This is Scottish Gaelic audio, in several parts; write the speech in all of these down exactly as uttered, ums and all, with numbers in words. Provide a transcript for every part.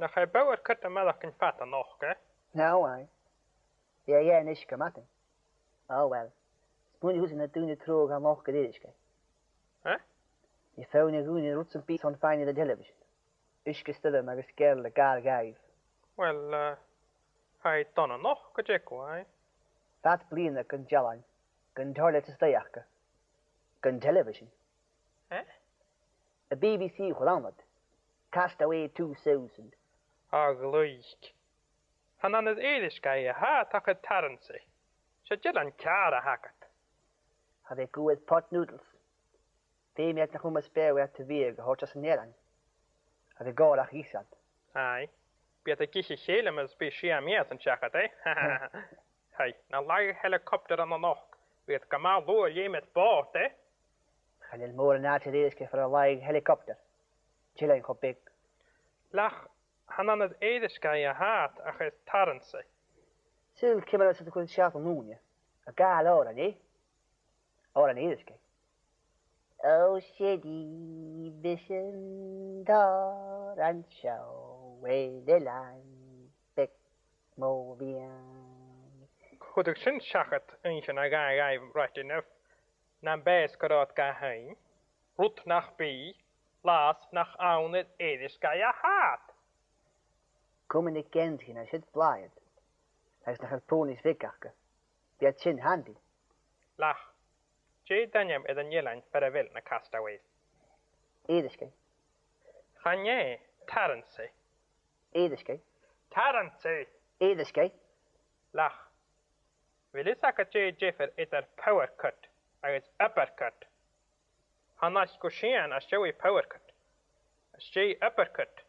Nach e power cut a-màireach gun fada a-nochd, eh? No, aye. Bidh e a' dèanamh uisge madainn. Oh well. Smaoinich thusa na daoine truagha a-nochd gu Èirisgeigh. Eh? Bidh feadhainn a' dùnadh rud sam bith airson faighinn air an television. Uisge, stoirm agus gearradh le gàrradh dhaibh. Well, eh, tha e dona a-nochd gu dearbh, aye. Fad bliadhna gun dealan, gun toilet a-staigh aca, gun television. Eh? A' B B C a chuir ann iad. Castaway two thousand. A ghluaich. Chan ann air Èirisgeigh a tha iad ach air Taransaigh. 'S e dealan ceàrr a th' agad. Tha e ag ithe pot noodles. Feumaidh iad na chumas beò aca a bhith ag a thoirt às an eilean. Tha e gòrach iad. Aye. Bidh iad ag ithe a chèile mus bi sia mìosan seachad, eh? Tha, na laigh helicopter ann a-nochd. Bidh iad gu math luath a' leum air bòrd, eh? Chan eil mòran àite air Èirisgeigh far an laigh helicopter. Dealan cho beag. Lach, chan ann air Èirisgeigh a tha iad ach air Taransaigh. Saoil ciamar a tha iad a' cur seachad an ùine? A' gabhail òrain, eh? Òrain Èirisgeigh. Ò, 's e mise an t-òran seo, Eilean Beag mo mhiann. Chuireadh sin seachad ùine na gabhail, right enough. Nam biodh gu robh iad ga sheinn, rud nach bi, las nach ann air Èirisgeigh a tha iad. Cumaidh na geansaidhean air siud blàths, agus nach eil pònaidh bheag aca. Bidh iad sin handy. Lach, dè an t-ainm air an eilean far a bheil na castaways? Èirisgeigh. Chan e, Taransaigh. Èirisgeigh. Taransaigh! Èirisgeigh. Lach, a bheil fhios agad dè an diofar eadar power cut agus uppercut? Chan fhaic thu sìon às dèidh power cut. Às dèidh uppercut,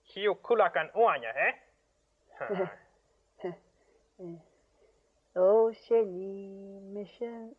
chì thu cuileagan uaine, eh? Ò, 's e mise an